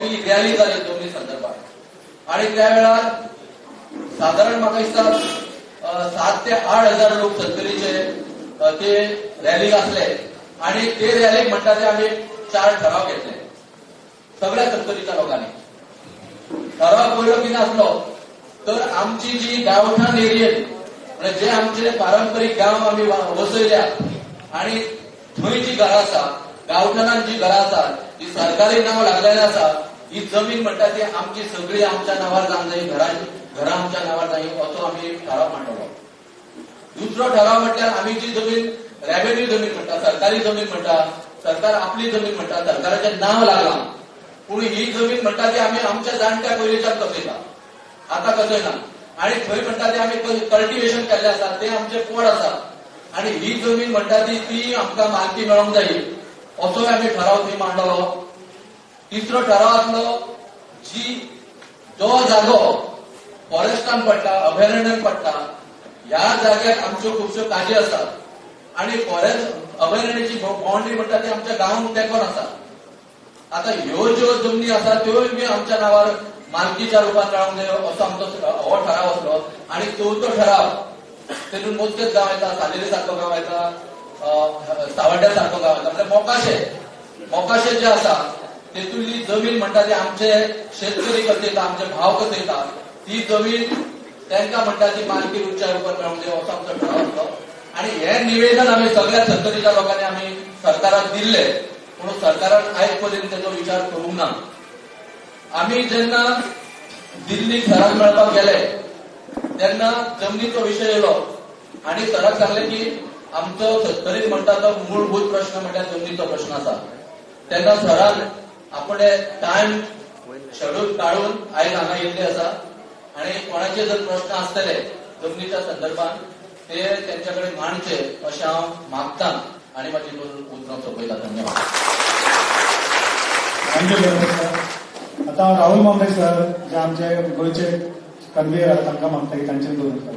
ही rally जाली जमनी संदर्भात आणि त्या वेळार सादारण म्हाका दिसता 7 ते 8 हजार लोक सत्तरीचे ते रॅलीक आसले आणि ते रॅलीक म्हणटा ते आमी 4 ठराव घेतले सगळ्या सत्तरीच्या लोकांनी. ठराव पयलो कितें आसलो तर आमची जी गांवठाण एरियेत म्हणजे जे आमचे पारंपरीक गांव आमी वसयल्या आणि थंय जी घरां आसा, गांवठाणान जी घरां आसा ती सरकारी नांव लागलेलें आसा, ही जमीन म्हणटा ती आमची सगळी आमच्या नांवार जावंक जाय, घरां आमच्या नांवार जाय असो आमी ठराव मांडलो. दुसरो ठराव म्हटल्यार आमी जी जमीन रेव्हेन्यू जमीन म्हणटा, सरकारी जमीन म्हणटा, सरकार आपली जमीन म्हणटा, सरकाराचें नांव लागलां, पूण ही जमीन म्हणटा ती आमी आमच्या जाणट्या पयलींच्यान कसयता, आतां कसयना. आणि थंय म्हणटा ते आमी कल्टिवेशन केल्लें आसा, ते आमचे पोड आसा आणि ही जमीन म्हणटा ती ती आमकां मालकी मेळोंक जाय असोय आमी ठराव थंय मांडलो. तिसरो ठराव आसलो जी जो जागो फॉरेस्टान पडटा, अभयारण्यान पडटा, ह्या जाग्यार आमच्यो खुबश्यो काजी आसात आणि फॉरेस्ट अभयारण्याची बाउंड्री म्हणटा ती आमच्या गांवांक तेंकोन आसा. आता ह्यो ज्यो जमनी आसा त्योय बी आमच्या नांवार मालकीच्या रुपान मेळोंक जाय असो आमचो हो ठराव आसलो. आणि चवथो ठराव तेतून मोजकेच गांव येता, सालेली सारको गांव येता, सावड्ड्या सारको गांव येता, म्हणजे मोकाशे मोकाशे जे आसा तेतुली जमीन म्हणटा ती आमचे शेतकरी कसयता, आमचे भाव कसयता, ती जमीन तांकां म्हणटा ती मालकी रुपच्या रुपान मेळोंक जाय असो आमचो ठराव आसलो. आणि हे निवेदन आमी सगळ्या सत्तरीच्या लोकांनी आमी सरकाराक दिल्ले, पूण सरकारान आयज पर्यंत तेचो विचार करूंक ना. आमी जेन्ना दिल्लीक सराक मेळपाक गेले तेन्ना जमनीचो विशय येयलो आणि सराक सांगले की आमचो सत्तरीत म्हणटा तो मूलभूत प्रश्न म्हणल्यार जमनीचो प्रश्न आसा. तेन्ना सरान आपणे टायम शेड्यूल काडून आयज हांगा येयल्ले आसा आणि कोणाचे जर प्रश्न आसतले जमनीच्या संदर्भात ते त्यांच्या कडेन मांडचे अशें हांव मागता आणि म्हाजी दोन उतरां सोंपयता. धन्यवाद. Thank you sir. आतां हांव राहुल मामरे सर जे आमचे गोंयचे कन्वेयर आसा तांकां मागता की तांचे दोन उतरां.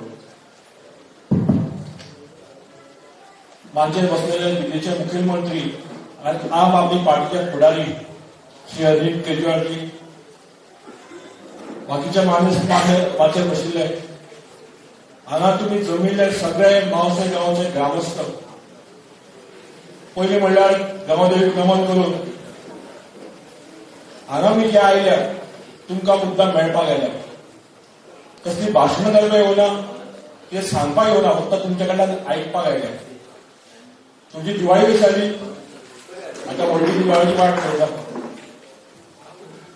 मानचेर बसलेले दिल्लीचे मुखेलमंत्री आनी आम आदमी पार्टीचे फुडारी श्री अरविंद केजरीवालजी, बाकीचे मानेस्त माचयेर बशिल्ले, हांगा तुमी जमिल्ले सगळे मावसे गांवचे ग्रामस्थ, पयलीं म्हणल्यार गांवदेवीक नमन करून हांगा मी जे आयल्या तुमकां मुद्दाम मेळपाक आयल्या. कसली भाशणां करपाक येवना, ते सांगपाक येवना, फक्त तुमच्या कडल्यान आयकपाक आयल्या. तुमची दिवाळी कशी जाली? आतां व्हडली दिवाळीची वाट पळयता.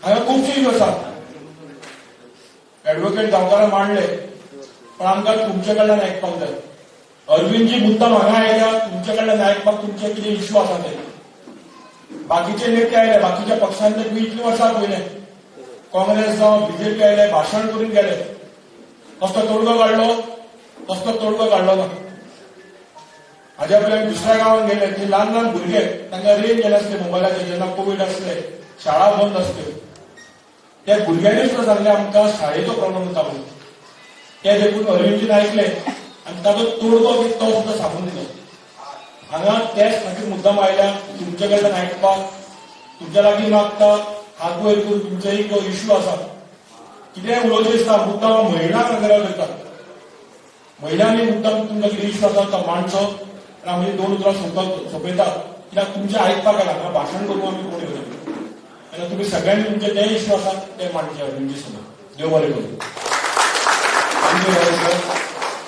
हांगा खुबशे इश्यू आसा, एडवोकेट गांवकारान मांडले, पण आमकां तुमचे कडल्यान आयकपाक जाय. अरविंदजी मुद्दाम हांगा आयल्या तुमचे कडल्यान आयकपाक तुमचे कितें इश्यू आसा ते. बाकीचे नेते आयले, बाकीच्या पक्षांतले तुमी इतलीं वर्सां पळयलें, काँग्रेस जावं बीजेपी आयले, भाशण करून गेले, कसलो तोडगो काडलो, कसलो तोडगो काडलो ना. हाज्या पयलीं आमी दुसऱ्या गांवांत गेले, ते ल्हान ल्हान भुरगे तांकां रेंज येनासले मोबायलाचेर, जेन्ना कोवीड आसले, शाळा बंद आसल्यो, त्या भुरग्यांनी सुद्दां सांगलें आमकां शाळेचो प्रॉब्लम जाता म्हणून. ते देखून अरविंदजीन आयकलें आनी ताचो तोडगो तो सुद्दां सांगून दिलो. हांगा तेच खातीर मुद्दाम आयल्या तुमचे कडल्यान आयकपाक, तुमच्या लागीं मागता हात वयर करून तुमचे एक इश्यू आसा, कितेंय उलोवचें दिसता मुद्दाम महिला नगरा करतात, महिलांनी मुद्दाम तुमकां कितें इश्यू आसा तो मांडचो आनी आमी दोन उतरां सोंपयता, कित्याक तुमचें आयकपाक आयला, हांगा भाशण करूंक आमी कोण येवना. तेन्ना तुमी सगळ्यांनी तुमचे ते इश्यू आसा ते मांडचे अरविंदजी समोर. देव बरें करूं. Thank you sir.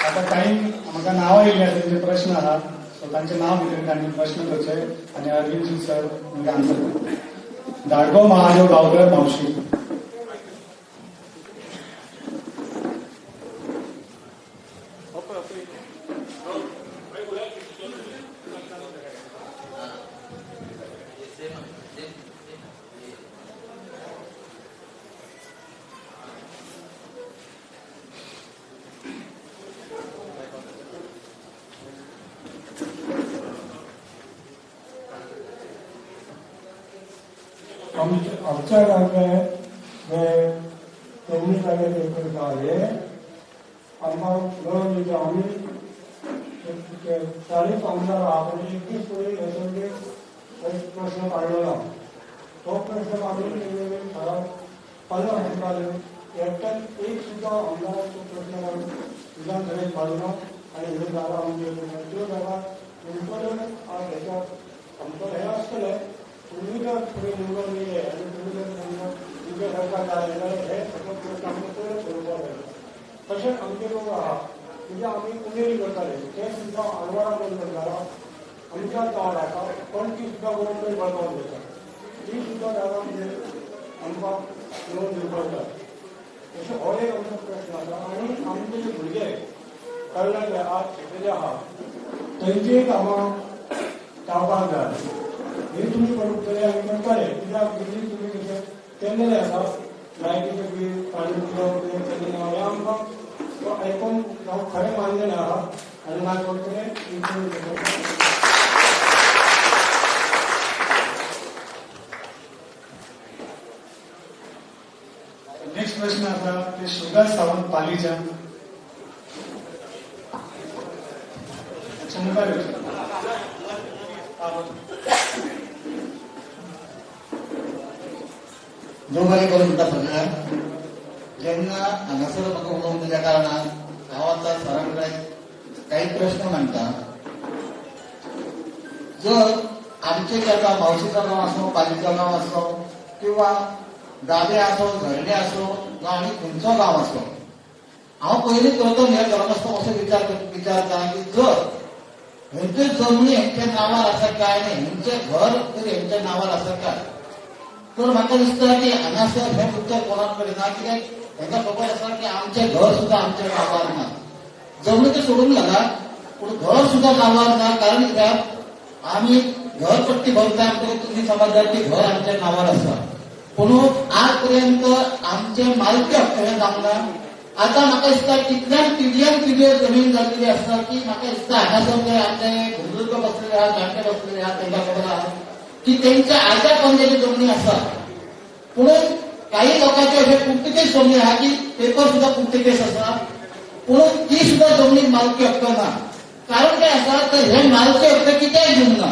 आतां कांय म्हाका नांवां येयल्ली आसा, तेंचे प्रश्न आहा, सो तांचे नांव भितर तांणी प्रश्न करचे आनी अरविंदजी सर म्हाका आन्सर करचे. धाडगो महादेव गांवकर, म्हापशी. आमच्या गांवचे जे जमनी जागे ते करता हे आमकां मेळोवन दिवचे. आमी 40 आमदार आहा, पण एकूच फुडें हे सगळे प्रश्न काडलो ना, तो प्रश्न काडून ठराव 50 वर्सां जाली एकट्यान एक सुद्दां आमदाराचो प्रश्न काडून विधानसभेत मांडलो आनी ह्यो जागा आमच्यो त्यो जागा तुमचो हेच्या आमचो हें आसतलें. तुमी जर फुडें निवडून येयले आनी तुमी जर समजा तुमचें सरकार जालें जाल्यार हे सगळे प्रश्न आमकां पयले सोडोवपाक जाय. तशेंच आमचे लोक आहा म्हणजे आमी उमेदी करताले ते सुद्दां आलवारा बंद करताला आमच्या गांवार आसा पण ती सुद्दां गव्हर्मेंट बदलावन घेता ती सुद्दां जागा म्हणजे आमकां मेळोवन दिवपाक जाय. तशें हो एक आमचो प्रश्न आसा. आनी आमचे जे भुरगे तरणाटे आज शिकलेले आहा तेंचेय कामां जावपाक जाय. हे तुमी करतले आनी करतले कित्याक बिल्डींग तुमी तशें केल्लेलें आसा लायटीचें बील पाणी उदक कितें केल्लेलें आहा हें आमकां आयकून हांव खरें मानलेलें आहा आनी ना करतले. नेक्स्ट प्रश्न आसा ते शिवदास सावंत पालीच्यान. मुखार येवचें. देव बरें करूं म्हणटा सगळ्यांक. जेन्ना हांगासर म्हाका उलोवंक दिल्या कारणान हांव आतां सरा कडेन काही प्रश्न मांडटा. जर आमचे आतां मावशीचो गांव आसूं, पालीचो गांव आसूं किंवा दाबे आसूं, झरणे आसूं जावं आनी खंयचो गांव आसूं, हांव पयलीं प्रथम हे ग्रामस्थ असो विचारता की जर हेंचे जमनी हेंच्या नांवार आसा काय आनी हेंचें घर तरी हेंच्या नांवार आसा काय, तर म्हाका दिसता की हांगासर हें उत्तर कोणाक कडेन ना. कित्याक हेंका खबर आसा की आमचें घर सुद्दां आमच्या नांवार ना. जमनी तर सोडून घाला पूण घर सुद्दां नांवार ना. कारण कित्याक आमी घर पट्टी भरता आमकां तुमी समजतात की घर आमच्या नांवार आसा, पूण आज पर्यंत आमचे मालकी हक्क हे जावंक ना. आतां म्हाका दिसता कितल्यान पिढयेन पिढयो जमीन जाल्ली आसता की म्हाका दिसता हांगासर जे आमचे बुजुर्ग बसलेले आहा, जाणटे बसलेले आहा, तेंकां खबर आहा की तेंच्या आयच्या पंजाची जमनी आसा. पूण काही लोकांचे अशे पुर्तुगेज जमनी आहा की पेपर सुद्दां पुर्तुगेज आसा, पूण ती सुद्दां जमनीक मालकी हक्क ना. कारण काय आसा तर हे मालकी हक्क कित्याक दिवंक ना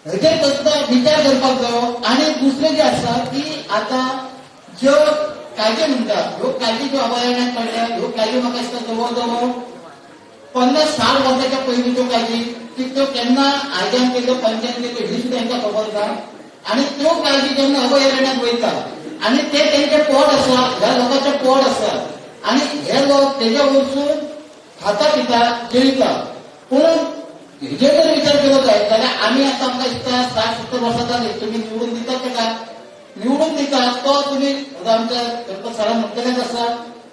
हेचेर सुद्दां विचार करपाक जायो. आनी दुसरें जें आसा की आतां ज्यो काजी म्हणटा ह्यो काजी ज्यो अभयारण्यात पडल्या ह्यो काजी म्हाका दिसता जवळ जवळ 50-60 वर्साच्या पयलींच्यो काजी की त्यो केन्ना आयज्यान केल्यो पंचायत केल्यो ही सुद्दां हेंकां खबर ना. आनी त्यो काजी जेन्ना अभयारण्यात वयता आनी ते तेंचे पोट आसा, ह्या लोकांचें पोट आसा आनी हे लोक तेजे वरसून खाता पिता जेयता. पूण हेजेर जर विचार केलो जायत जाल्यार आमी आतां आमकां दिसता 60-70 वर्सां जालीं तुमी निवडून दितात तेका, निवडून दितात तो तुमी आतां आमच्या गणपत सरान म्हणटलेंच आसा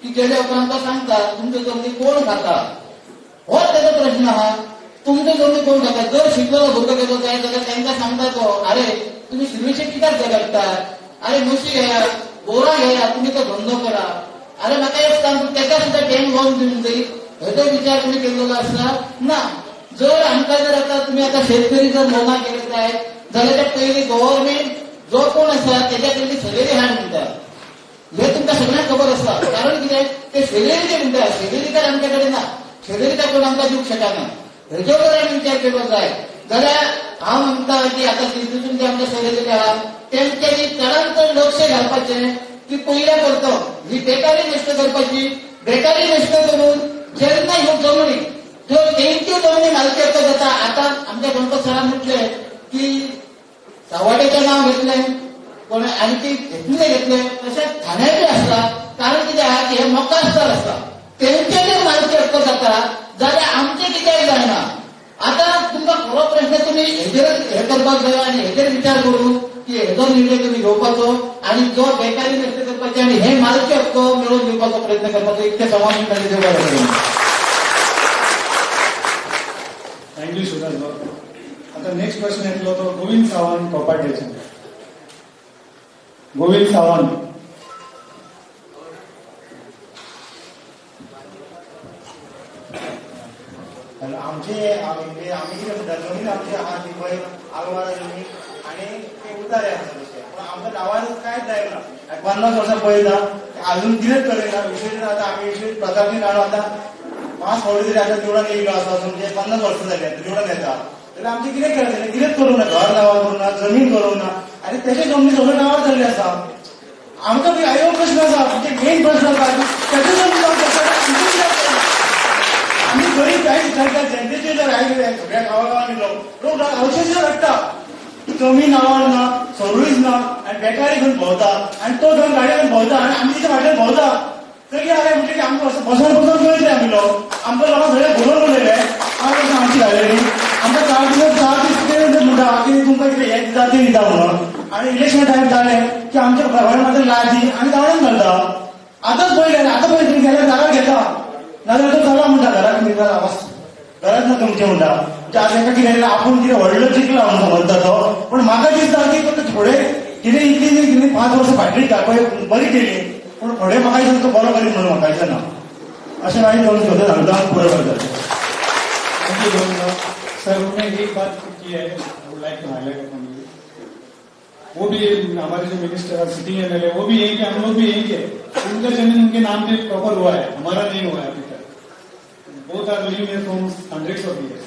की गेल्या उपरांत तो सांगता तुमच्यो जमनी कोण खाता, हो तेजो प्रश्न आहा. तुमच्यो जमनी कोण खाता? जर शिकलेलो भुरगो गेलो जायत जाल्यार तांकां सांगता तो, अरे तुमी शिरविशेक कित्याक झगडटा, अरे म्हशी घेयात, बोरां घेयात, तुमी तो धंदो करा. अरे म्हाका एक सांग, तेका सुद्दां बँक लोन दिवंक जाय हेजो विचार तुमी केल्लो आसा ना. जर आमकां जर आतां तुमी आतां शेतकरी जर लोनां केले जायत जाल्यार ते पयलीं गव्हर्मेंट जो कोण आसा तेज्या कडली सलेरी हाड म्हणटा, हें तुमकां सगळ्यांक खबर आसा. कारण कितें ते सॅलरी जे म्हणटा सॅलरी तर आमच्या कडेन ना, सॅलरी तर कोण आमकां दिवंक शकना. हेजो जर आमी विचार केलो जायत जाल्यार हांव म्हणटा की आतां तितून जे आमच्या सॅलरी आहा तेंच्यांनी चडांत चड लक्ष घालपाचें की पयल्या करतो ही बेकारी नश्ट करपाची. बेकारी नश्ट करून जेन्ना ह्यो जमनी त्यो तेंच्यो जमनी मालकी हक्क जाता. आतां आमच्या गणपत सरान म्हटलें की सावाड्याचें नांव घेतलें, कोण आणखी घेतलें घेतलें, तशेंच ठाण्याचें आसता. कारण कितें आहा की हे मोकास्तर आसता, तेंचे जर मालकी हक्क जाता जाल्यार आमचें कित्याक जायना. आतां तुमकां खरो प्रश्न तुमी हेजेर हे करपाक जाय आनी हेजेर विचार करून की हेजो निर्णय तुमी घेवपाचो आनी जो बेकारी नश्ट करपाची आनी हे मालकी हक्क मेळोवन दिवपाचो प्रयत्न करपाचो. इतकें समाज देव बरें करूं. Thank you Shivdas बाब. आता नेक्स्ट प्रश्न येतलो तो गोविंद सावंत कोपाटेचे. गोविंद सावंत. आमचे आमी कितें म्हणटा जमीन आमची आहा ती पळय आलवारा जमीन आनी ते उतारे आसा तशें, पूण आमकां नांवार कांयच जायना. 50 वर्सां पळयता अजून कितेंच करिना. विशेश आतां आमी विशेश प्रतापी राणो आतां 5 फावटी तरी आतां निवडून येयलो आसा, म्हणजे 50 वर्सां जाली आतां निवडून येता जाल्यार आमचें कितें केलें, कितेंच करूंक ना, घर नांवार करूंक ना, जमीन करूंक ना आनी तेजे जमनी सगळ्यो नांवार जाल्ले आसा. आमकां बी आयोग आसा म्हणजे मेन प्रश्न आसा ताचेर जर मुद्दाम चर्चा आमी गरीब काय विचारता जनतेचे जर आयले सगळ्या गांवागांवांनी लोक अवशेष रडटा जमीन नांवार ना, सर्वीस ना आनी बेकारी घेवन भोंवता आनी तो घेवन गाडी घेवन भोंवता आनी आमी तिच्या फाटल्यान भोंवता. तरी आरे म्हणजे की आमकां असो बसोन बसोन पळयतले आमी लोक आमकां लोकांक सगळे बरोवन उरलेले आमी आमची घालेली आमकां 4 दीस कितें म्हणटा की तुमकां कितें हें दिता तें दिता म्हणून आनी इलेक्शन टायम जालें की आमच्या घरा मात्र लादी आनी धांवडावन घालता. आतांच पळयलें आतां पळय गेल्यार जागा घेता नाजाल्यार तो चला म्हणटा घरात घरात ना तुमचें म्हणटा. म्हणजे आतां ताका कितें आपूण कितें व्हडलो जिखला म्हणून समजता तो, पूण म्हाका दिसता की तो थोडे कितें इतली कितें 5 वर्सां फाटली दाखय बरी केली पूण थोडे म्हाका दिसता तो बरो करीत म्हणून म्हाका दिसना. अशें मागीर दोन स्वता सांगता पुरो करता. Thank you sir. उन्होंने एक बात की है, I would like to highlight upon you. वो भी हमारे जो मिनिस्टर है सिटिंग एमएलए वो भी यही के, हम लोग भी यही के, उनका जमीन उनके नाम पे प्रॉपर हुआ है, हमारा नहीं हुआ है अभी तक. Both are living here from hundreds of years.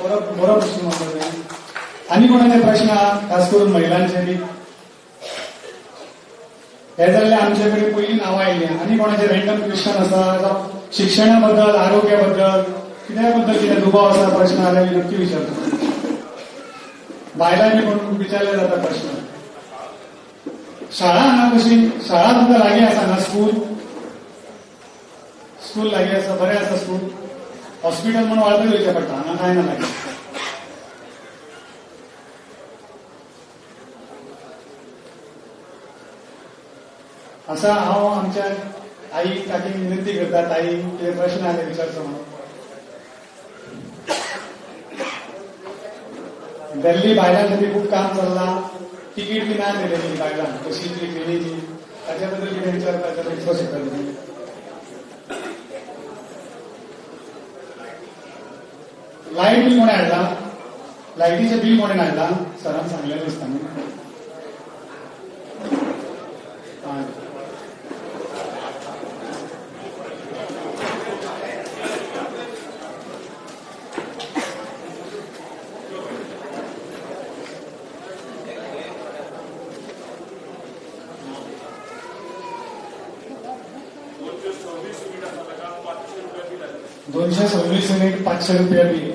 बरो बरो प्रश्न मांडलो. आनी कोणाचे प्रश्न खास करून महिलांचे बी हे जाल्ले आमचे कडेन पयलीं नांवां आयलीं. आनी कोणाचे रँडम क्वेश्चन आसा जावं शिक्षणा बद्दल, आरोग्या बद्दल, कित्या बद्दल कितें दुबाव आसा प्रश्न जाल्यार नक्की विचारता. बायलांनी कोण विचारले जाता प्रश्न. शाळा हांगा कशी, शाळा तुमकां लागीं आसा हांगा स्कूल, स्कूल लागीं आसा, बरें आसा स्कूल. हॉस्पिटल म्हणून वाळपय वयचें पडटा, हांगा कांय ना लागीं. असा हांव आमच्या आई काकी विनंती करता, ताई कितें प्रश्न आसले विचारचो म्हणून. दिल्ली बायलां खातीर खूब काम चल्लां, तिकीट बी ना दिलेली बायलांक बशीची ट्रेनीची, ताच्या बद्दल कितें विचारता जाल्यार विचारूंक शकता तुमी. लायट बील कोणें हाडलां? लायटीचें बील कोणें हाडलां? सरान सांगलें दिसता न्ही. 226 युनिट 500 रुपया बिल.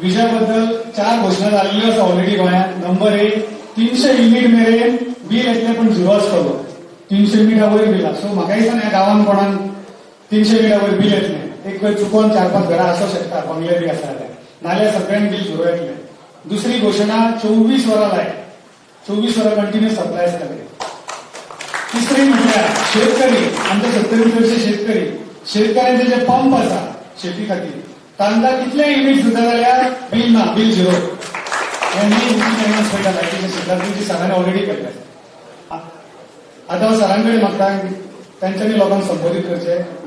विजा बद्दल 4 घोशणा जाल्ल्यो आसा ऑलरेडी गोंयांत. नंबर 1, 300 युनिट मेरेन बील येतलें पण झिरो आसतलो. 300 युनिटा वयर बिला. सो म्हाका दिसना ह्या गांवान कोणाक 300 युनिटा वयर बील येतलें. एक वेळ चुकोन 4-5 घरां आसूं शकता, बंगले बी आसा जाल्यार, नाल्यार सगळ्यांक बील झिरो येतलें. दुसरी घोशणा, 24 वरां लायट, 24 वरां कंटिन्युअस सप्लाय आसतले. तिसरी म्हटल्यार शेतकरी, आमचे 70 चडशे शेतकरी, शेतकऱ्यांचे जे पंप आसा शेती खातीर तांकां कितले युनिट सुद्दां जाल्यार बील ना, बील झिरो. हे मेन अनाउन्समेंट लायटीच्या क्षेत्रांत तुमची सरांनी ऑलरेडी केल्लें आसा. आतां हांव सरां कडेन मागता तांच्यांनी लोकांक संबोधीत करचें.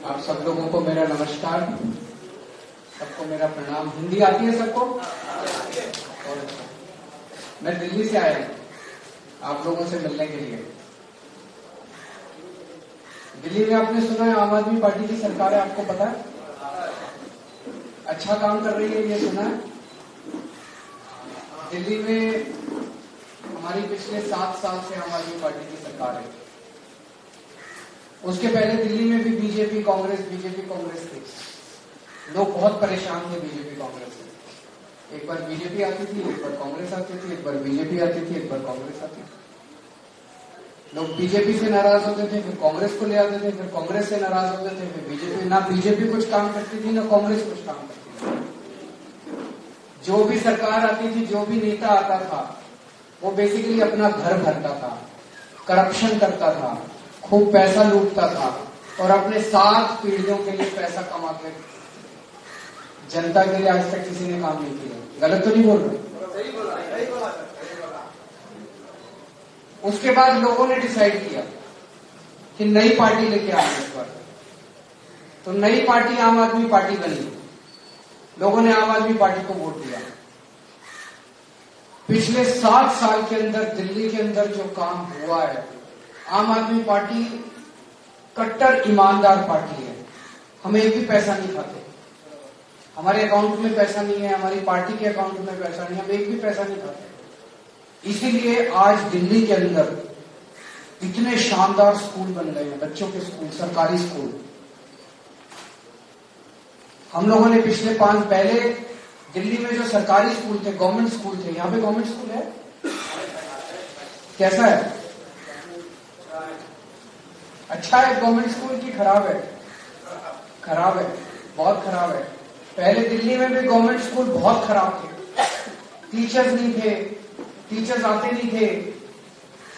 आप सब लोगों को मेरा नमस्कार, सबको मेरा प्रणाम। हिंदी आती है सबको? और अच्छा, मैं दिल्ली से आया हूं आप लोगों से मिलने के लिए। दिल्ली में आपने सुना है आम आदमी पार्टी की सरकार है, आपको पता है? अच्छा काम कर रही है, ये सुना है? दिल्ली में हमारी पिछले 7 साल से आम आदमी पार्टी की सरकार है। उसके पहले दिल्ली में भी बीजेपी कांग्रेस थी। लोग बहुत परेशान थे बीजेपी कांग्रेस से। एक बार बीजेपी आती थी, एक बार कांग्रेस आती थी, एक बार बीजेपी आती थी, एक बार कांग्रेस आती थी। लोग बीजेपी से नाराज होते थे, फिर कांग्रेस को ले आते थे, फिर कांग्रेस से नाराज होते थे, फिर बीजेपी। ना बीजेपी कुछ काम करती थी, ना कांग्रेस कुछ काम करती थी। जो भी सरकार आती थी, जो भी नेता आता था, वो बेसिकली अपना घर भरता था, करप्शन करता था, खूब पैसा लूटता था और अपने 7 पीढ़ियों के लिए पैसा कमा के जनता के लिए आज तक किसी ने काम नहीं किया। गलत तो नहीं बोल रहे? उसके बाद लोगों ने डिसाइड किया कि नई पार्टी लेके आए इस बार, तो नई पार्टी आम आदमी पार्टी बनी। लोगों ने आम आदमी पार्टी को वोट दिया। पिछले 7 साल के अंदर दिल्ली के अंदर जो काम हुआ है, आम आदमी पार्टी कट्टर ईमानदार पार्टी है। हम एक भी पैसा नहीं खाते, हमारे अकाउंट में पैसा नहीं है, हमारी पार्टी के अकाउंट में पैसा नहीं है, हम एक भी पैसा नहीं खाते। इसीलिए आज दिल्ली के अंदर इतने शानदार स्कूल बन गए हैं, बच्चों के स्कूल, सरकारी स्कूल। हम लोगों ने पिछले 5 पहले दिल्ली में जो सरकारी स्कूल थे, गवर्नमेंट स्कूल थे, यहाँ पे गवर्नमेंट स्कूल है कैसा है? अच्छा है गवर्नमेंट स्कूल की खराब है? खराब है, बहुत खराब है। पहले दिल्ली में भी गवर्नमेंट स्कूल बहुत खराब थे, टीचर्स नहीं थे, टीचर्स आते नहीं थे,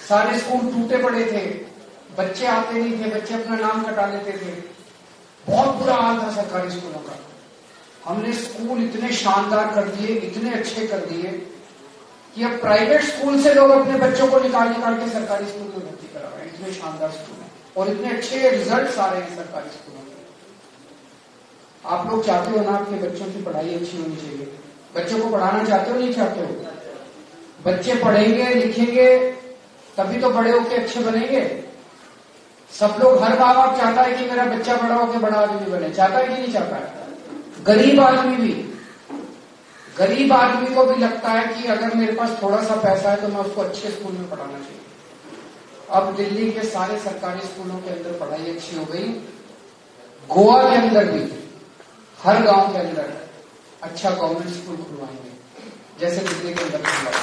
सारे स्कूल टूटे पड़े थे, बच्चे आते नहीं थे, बच्चे अपना नाम कटा लेते थे। बहुत बुरा हाल था सरकारी स्कूलों का। हमने स्कूल इतने शानदार कर दिए, इतने अच्छे कर दिए कि अब प्राइवेट स्कूल से लोग अपने बच्चों को निकाल निकाल के सरकारी स्कूल में भर्ती करा रहे हैं। इतने शानदार स्कूल हैं और इतने अच्छे रिजल्ट्स आ रहे हैं सरकारी स्कूलों में। आप लोग चाहते हो ना आपके बच्चों की पढ़ाई अच्छी होनी चाहिए? बच्चों को पढ़ाना चाहते हो, नहीं चाहते हो? बच्चे पढ़ेंगे लिखेंगे तभी तो बड़े होके अच्छे बनेंगे। सब लोग, हर माँ बाप चाहता है कि मेरा बच्चा बड़ा होके बड़ा आदमी बने, चाहता है कि नहीं चाहता है? गरीब आदमी भी, गरीब आदमी को भी लगता है कि अगर मेरे पास थोड़ा सा पैसा है तो मैं उसको अच्छे स्कूल में पढ़ाना चाहिए। अब दिल्ली के सारे सरकारी स्कूलों के अंदर पढ़ाई अच्छी हो गई। गोवा के अंदर भी हर गांव के अंदर अच्छा गवर्नमेंट स्कूल खुलवाएंगे, जैसे दिल्ली के अंदर खुलवाया।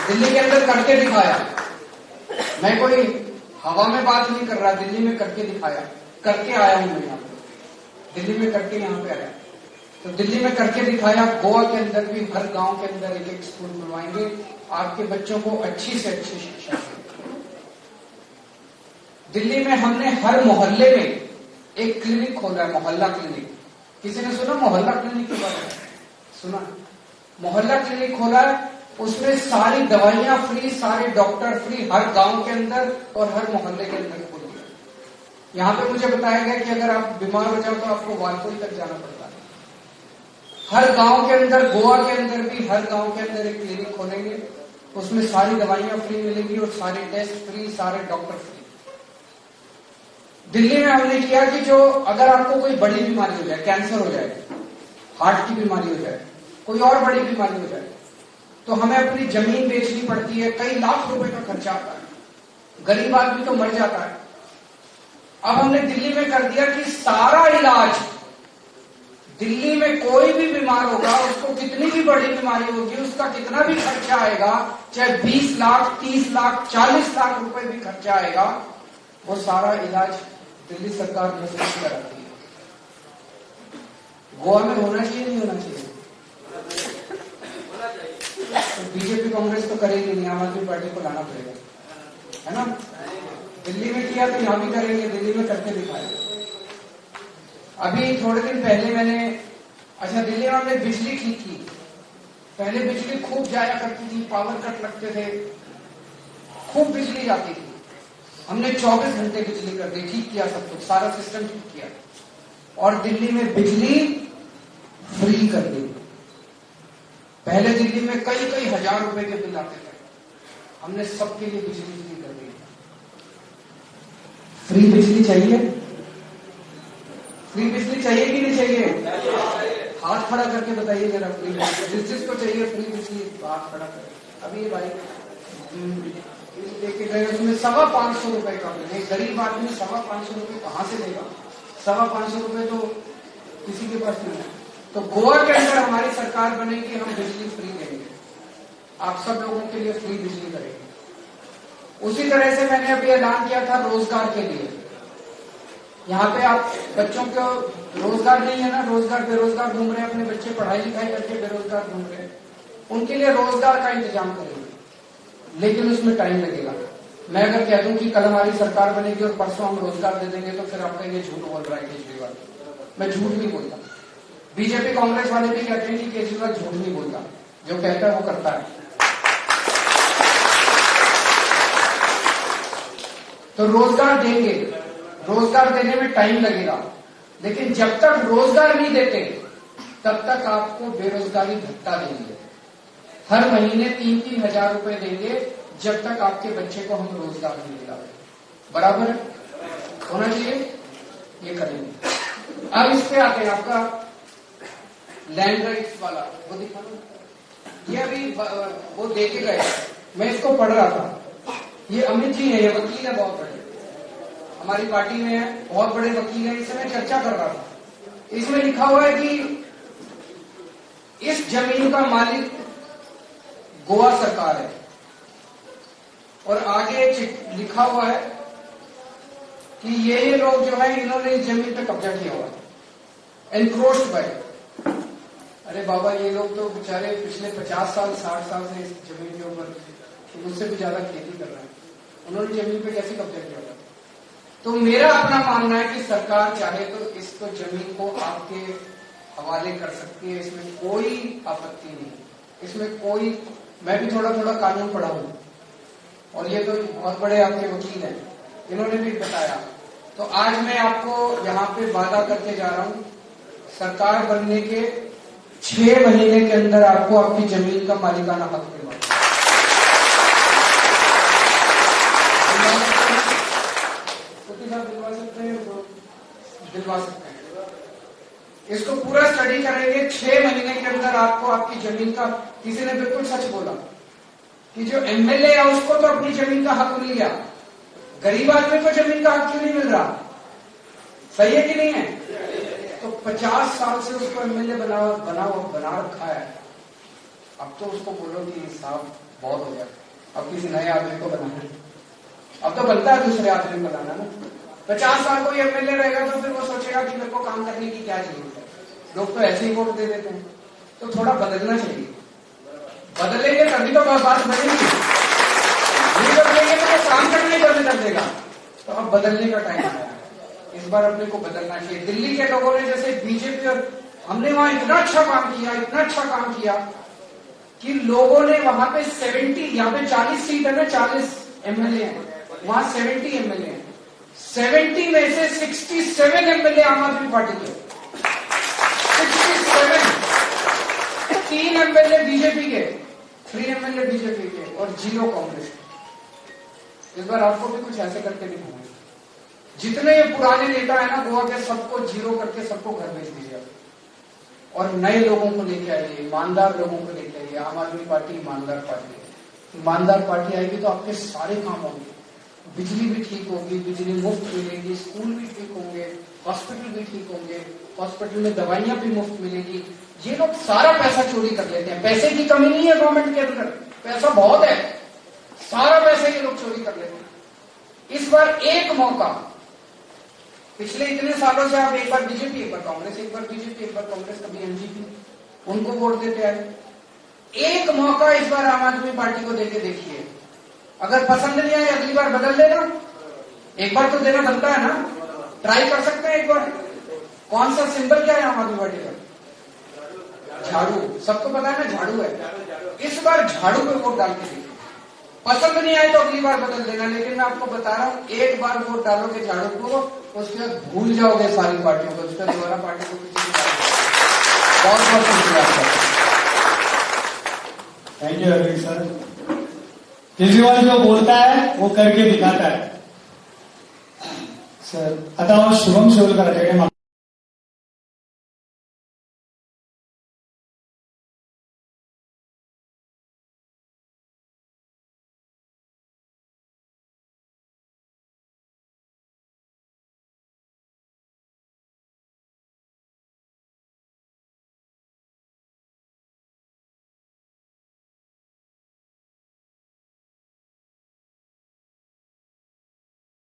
दिल्ली के अंदर करके दिखाया, मैं कोई हवा में बात नहीं कर रहा, दिल्ली में करके दिखाया, करके आया हूं मैं यहाँ पे, दिल्ली में करके यहाँ पे आया। तो दिल्ली में करके दिखाया, गोवा के अंदर भी हर गांव के अंदर एक एक स्कूल खुलवाएंगे, आपके बच्चों को अच्छी से अच्छी शिक्षा देंगे। दिल्ली में हमने हर मोहल्ले में एक क्लिनिक खोला है, मोहल्ला क्लिनिक। किसी ने सुना मोहल्ला क्लिनिक के बारे में? सुना? मोहल्ला क्लिनिक खोला है, उसमें सारी दवाइयां फ्री, सारे डॉक्टर फ्री, हर गांव के अंदर और हर मोहल्ले के अंदर खोल दिया। यहाँ पे मुझे बताया गया कि अगर आप बीमार हो जाओ तो आपको वालपोई तक जाना पड़ता है। हर गांव के अंदर, गोवा के अंदर भी हर गांव के अंदर एक क्लिनिक खोलेंगे, उसमें सारी दवाइयां फ्री मिलेंगी और सारे टेस्ट फ्री, सारे डॉक्टर फ्री। दिल्ली में हमने किया कि जो अगर आपको कोई बड़ी बीमारी हो जाए, कैंसर हो जाए, हार्ट की बीमारी हो जाए, कोई और बड़ी बीमारी हो जाए, तो हमें अपनी जमीन बेचनी पड़ती है, कई लाख रुपए का खर्चा आता है, गरीब आदमी तो मर जाता है। अब हमने दिल्ली में कर दिया कि सारा इलाज, दिल्ली में कोई भी बीमार होगा, उसको कितनी भी बड़ी बीमारी होगी, उसका कितना भी खर्चा आएगा, चाहे 20 लाख, 30 लाख, 40 लाख रुपए भी खर्चा आएगा, वो सारा इलाज दिल्ली सरकार मुफ्त कराती है। गोवा में होना चाहिए, नहीं होना चाहिए? तो बीजेपी कांग्रेस तो करेगी नहीं, आम आदमी पार्टी को लाना पड़ेगा, है ना? दिल्ली में किया तो यहां भी करेंगे, दिल्ली में करके दिखाया। अभी थोड़े दिन पहले मैंने, अच्छा दिल्ली में हमने बिजली ठीक की। पहले बिजली खूब जाया करती थी, पावर कट लगते थे, खूब बिजली जाती थी। हमने 24 घंटे बिजली कर दी, ठीक किया सब कुछ, सारा सिस्टम ठीक किया और दिल्ली में बिजली फ्री कर दी। पहले दिल्ली में कई कई हजार रुपए के बिल आते थे, हमने सबके लिए बिजली फ्री कर दी। फ्री बिजली चाहिए? फ्री बिजली चाहिए कि नहीं चाहिए? हाथ खड़ा करके बताइए जरा, फ्री बिजली जिस जिसको चाहिए फ्री बिजली हाथ खड़ा करे। अभी ये भाई लेके गए, उसमें 525 रुपए का बिल। एक गरीब आदमी 525 रुपए कहाँ से देगा? 525 रुपए तो किसी के पास नहीं है। तो गोवा के अंदर हमारी सरकार बनेगी, हम बिजली फ्री देंगे, आप सब लोगों के लिए फ्री बिजली करेंगे। उसी तरह से मैंने अभी ऐलान किया था रोजगार के लिए। यहाँ पे आप बच्चों को रोजगार नहीं है ना, रोजगार बेरोजगार घूम रहे हैं, अपने बच्चे पढ़ाई लिखाई करके बेरोजगार घूम रहे हैं, उनके लिए रोजगार का इंतजाम करेंगे, लेकिन उसमें टाइम लगेगा। मैं अगर कह दूं कि कल हमारी सरकार बनेगी और परसों हम रोजगार दे देंगे, तो फिर आप कहेंगे झूठ बोल रहा है केजरीवाल। मैं झूठ नहीं बोलता। बीजेपी कांग्रेस वाले भी कहते हैं कि केजरीवाल झूठ नहीं बोलता, जो कहता है वो करता है। तो रोजगार देंगे, रोजगार देने में टाइम लगेगा, लेकिन जब तक रोजगार नहीं देते तब तक आपको बेरोजगारी भत्ता देंगे। हर महीने 3-3 हजार रुपए देंगे जब तक आपके बच्चे को हम रोजगार नहीं दिलाते। बराबर है, होना चाहिए, ये करेंगे। अब इस पे आते हैं, आपका लैंड राइट्स वाला वो दिखा दो, ये अभी वो दे के गए, मैं इसको पढ़ रहा था। ये अमित जी है, ये वकील है, बहुत बड़े, हमारी पार्टी में है, बहुत बड़े वकील है, इससे मैं चर्चा कर रहा था। इसमें लिखा हुआ है कि इस जमीन का मालिक गोवा सरकार है, और आगे लिखा हुआ है कि ये लोग जो है इन्होंने इस जमीन पे कब्जा किया हुआ है, एनक्रोच्ड बाय। अरे बाबा, ये लोग तो बेचारे पिछले 50 साल 60 साल से इस जमीन के ऊपर, उससे भी ज्यादा खेती कर रहे हैं, उन्होंने जमीन पे कैसे कब्जा किया हुआ? तो मेरा अपना मानना है कि सरकार चाहे तो इसको जमीन को आपके हवाले कर सकती है, इसमें कोई आपत्ति नहीं, इसमें कोई, मैं भी थोड़ा थोड़ा कानून पढ़ा हूं, और ये तो बहुत बड़े आपके वकील हैं, इन्होंने भी बताया। तो आज मैं आपको यहाँ पे वादा करके जा रहा हूं, सरकार बनने के 6 महीने के अंदर आपको आपकी जमीन का मालिकाना हक दिलवा, दिलवा सकते हैं, दिलवा सकते हैं। इसको पूरा स्टडी करेंगे, 6 महीने के अंदर आपको आपकी जमीन का, किसी ने बिल्कुल सच बोला कि जो एमएलए है उसको तो अपनी जमीन का हक मिल गया, गरीब आदमी को जमीन का हक क्यों नहीं मिल रहा? सही है कि नहीं है? तो 50 साल से उसको एमएलए बना बना बना रखा है, अब तो उसको बोलो कि साहब बहुत हो गया, अब किसी नए आदमी को बनाना, अब तो बनता है दूसरे आदमी को बनाना ना। 50 साल कोई एमएलए रहेगा तो फिर वो सोचेगा कि मेरे को काम करने की क्या जरूरत है, लोग तो ऐसे ही वोट दे देते हैं। तो थोड़ा बदलना चाहिए, बदलेंगे तभी तो बात बनेगी, नहीं बदलेंगे तो काम करना ही बंद कर देगा। तो अब बदलने का टाइम आया है, इस बार अपने को बदलना चाहिए। दिल्ली के लोगों ने जैसे बीजेपी और हमने वहां इतना अच्छा काम किया, इतना अच्छा काम किया कि लोगों ने वहां पे 70, यहाँ पे 40 सीट है ना, 40 एमएलए है, वहां 70 एमएलए है, 70 में से 67 एमएलए आम आदमी पार्टी के, 67, 3 एमएलए बीजेपी के, 3 एमएलए बीजेपी के और 0 कांग्रेस के। इस बार आपको भी कुछ ऐसे करके दिखाऊंगा, जितने ये पुराने नेता है ना गोवा के, सबको 0 करके सबको घर भेज दीजिए और नए लोगों को लेके आइए, ईमानदार लोगों को लेके आइए। आम आदमी पार्टी ईमानदार पार्टी है, ईमानदार पार्टी आएगी तो आपके सारे काम होंगे, बिजली भी ठीक होगी, बिजली मुफ्त मिलेगी, स्कूल भी ठीक होंगे, हॉस्पिटल भी ठीक होंगे, हॉस्पिटल में दवाइयां भी मुफ्त मिलेगी। ये लोग सारा पैसा चोरी कर लेते हैं, पैसे की कमी नहीं है गवर्नमेंट के अंदर, पैसा बहुत है, सारा पैसा ये लोग चोरी कर लेते हैं। इस बार एक मौका, पिछले इतने सालों से आप एक बार बीजेपी, एक बार कांग्रेस, एक बार बीजेपी, एक बार कांग्रेस, कभी एमजीपी, उनको वोट देते आए। एक मौका इस बार आम आदमी पार्टी को देके देखिए, अगर पसंद नहीं आए अगली बार बदल देना, एक बार तो देना बनता है ना, ट्राई कर सकते हैं एक बार। कौन सा सिंबल क्या है आम आदमी पार्टी का? झाड़ू, सबको पता है ना झाड़ू है। इस बार झाड़ू पे वोट डाल के देखिए, पसंद नहीं आए तो अगली बार बदल देना, लेकिन मैं आपको बता रहा हूं एक बार वोट डालोगे झाड़ू को, उसके बाद भूल जाओगे सारी पार्टियों को, उसके दोबारा पार्टी को किसी को। बहुत बहुत शुक्रिया आपका। Thank you Arvind sir. Kejriwal जो बोलता है वो करके दिखाता है सर। आता हांव शुभम शिवोलकराचे कडेन